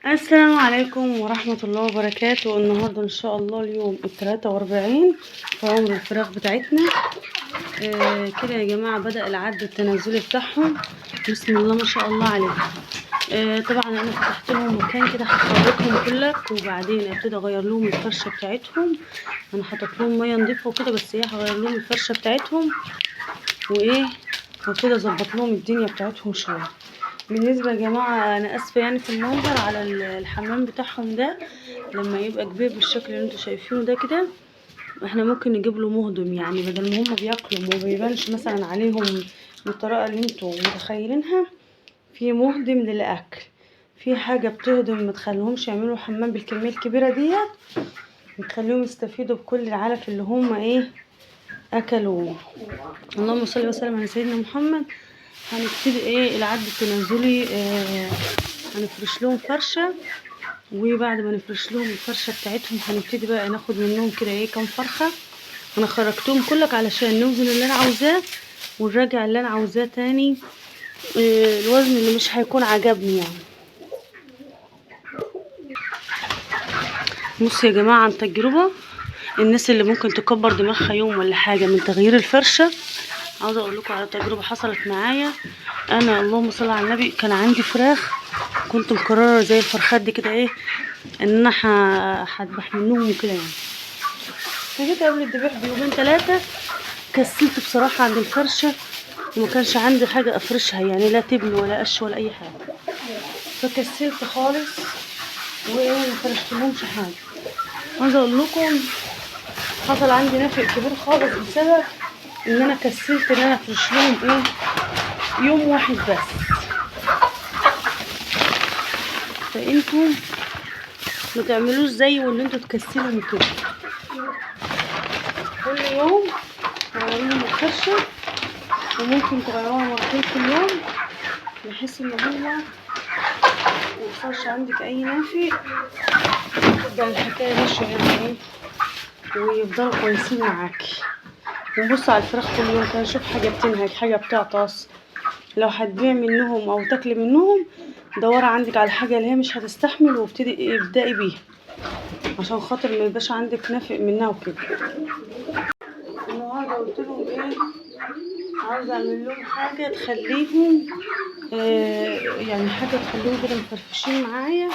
السلام عليكم ورحمة الله وبركاته. النهاردة إن شاء الله اليوم 43 في عمر الفراخ بتاعتنا. كده يا جماعة بدأ العد التنازلي بتاعهم، بسم الله ما شاء الله عليهم. طبعا أنا فتحت لهم مكان كده هخرجهم كلك، وبعدين ابتدي أغير لهم الفرشة بتاعتهم. أنا حطيت لهم مية نضيفة وكده، بس إيه هغير لهم الفرشة بتاعتهم وإيه وابتدي أظبط لهم الدنيا بتاعتهم شوية. بالنسبة يا جماعة أنا آسفة يعني في المنظر على الحمام بتاعهم ده، لما يبقى كبير بالشكل اللي انتوا شايفينه ده كده، احنا ممكن نجيب له مهضم، يعني بدل ما هم بياكلوا وما بيبانش مثلا عليهم بالطريقة اللي انتوا متخيلينها، في مهضم للأكل، في حاجة بتهضم ما تخليهمش يعملوا حمام بالكمية الكبيرة ديت، وتخليهم يستفيدوا بكل العلف اللي هم ايه أكلوه. اللهم صل وسلم على سيدنا محمد. هنبتدي ايه العد التنازلي. هنفرش لهم فرشة، وبعد ما نفرش لهم الفرشة بتاعتهم هنبتدي بقى ناخد منهم كده ايه كام فرخة. انا خرجتهم كلك علشان نوزن اللي انا عاوزاه ونراجع اللي انا عاوزاه تاني، الوزن اللي مش هيكون عجبني يعني. بصوا يا جماعة عن تجربة، الناس اللي ممكن تكبر دماغها يوم ولا حاجة من تغيير الفرشة، عاوزة اقول لكم على تجربة حصلت معايا انا. اللهم صل على النبي. كان عندي فراخ كنت مقررة زي الفرخات دي كده ايه ان انا هذبح منهم وكده يعني. فجيت قبل الذبيح بيومين ثلاثة كسلت بصراحة عند الفرشة، وما كانش عندي حاجة افرشها يعني، لا تبن ولا قش ولا اي حاجة، فكسلت خالص وايه ما فرشتلهمش حاجة. عاوزة اقول لكم حصل عندي نفق كبير خالص بسبب ان انا كسلت ان انا افرش لهم ايه يوم واحد بس. فانتوا ما تعملوش زي وان انتوا تكسلوا كده، كل يوم تغيروا لهم الفرشة، وممكن تغيروها مرتين في اليوم بحيث ان هو ما يحصلش عندك اي نافق، تفضل الحكاية ماشية يعني ايه ويفضلوا كويسين معاكي. ونبص على الفراخ كل يوم كده نشوف حاجة بتنهج حاجة بتعطس، لو هتبيع منهم او تاكلي منهم دوري عندك على الحاجة اللي هي مش هتستحمل وابتدي ابدأي بيها عشان خاطر ما يبقاش عندك نافق منها وكده. النهارده قلت لهم ايه عاوزه اعمل لهم حاجة تخليهم يعني حاجة تخليهم كده مفرفشين معايا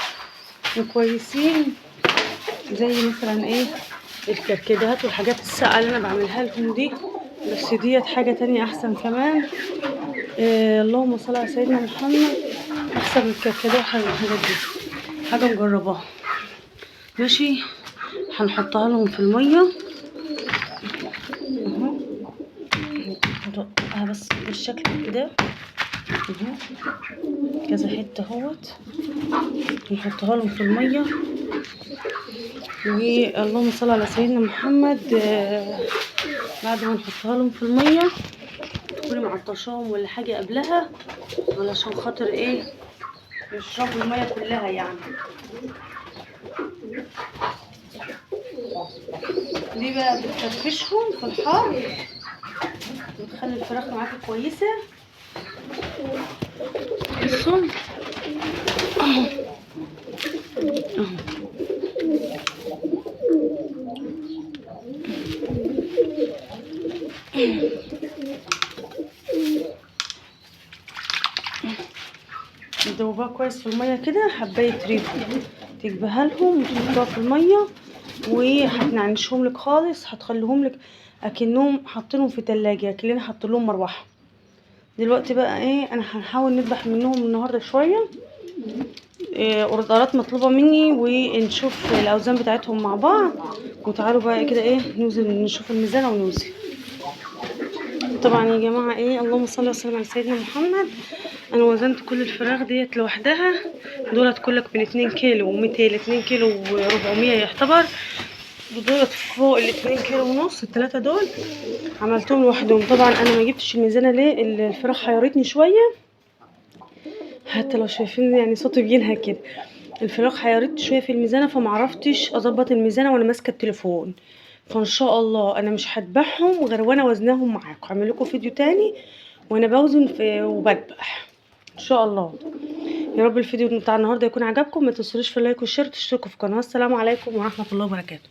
وكويسين، زي مثلا ايه الكركديهات والحاجات الساقعه اللي انا بعملها لهم دي، بس ديت حاجة تانية احسن كمان. اللهم صل على سيدنا محمد. احسن من الكركديه والحاجات دي، حاجة مجرباها ماشي. هنحطها لهم في المية اهو، ندقها بس بالشكل ده اهو، كذا حتة اهوت، نحطها لهم في المية. واللهم صل على سيدنا محمد. بعد ما نحطها لهم في المية تكوني معطشاهم ولا حاجة قبلها علشان خاطر ايه يشربوا المية كلها يعني. دي بقى بتفرفشهم في الحر وتخلي الفراخ معاكي كويسة. بصوا اهو اهو، تدوبها كويس في المية كده، حبايه ريفو تجيبها لهم وتحطوها في المية، وهتنعنشهم لك خالص، هتخليهم لك اكنهم حاطينهم في تلاجة، اكننا حاطين لهم مروحة. دلوقتي بقى ايه انا هنحاول نذبح منهم النهارده شوية، إيه اوردرات مطلوبه مني، ونشوف الاوزان بتاعتهم مع بعض. وتعالوا بقى كده ايه نوزن، نشوف الميزان ونوزن. طبعا يا جماعة ايه اللهم صل وسلم على سيدنا محمد. انا وزنت كل الفراخ ديت لوحدها، دولت كلك من 2 كيلو و200 ل 2 كيلو و400 يعتبر، ودولت فوق ال 2 كيلو ونص. التلاتة دول عملتهم لوحدهم. طبعا انا ما جبتش الميزانه ليه، الفراخ حيرتني شوية، حتى لو شايفين يعني صوتي بينهك كده، الفراخ حيرتني شوية في الميزانه، فما عرفتش اظبط الميزانه وانا ماسكه التليفون. فان شاء الله انا مش هذبحهم غير وانا وزناهم معاكم، هعمل لكم فيديو تاني وانا بوزن وبذبح ان شاء الله. يا رب الفيديو بتاع النهارده يكون عجبكم. ما تنسوش في ال like وال share، تشتركوا في القناة. السلام عليكم ورحمة الله وبركاته.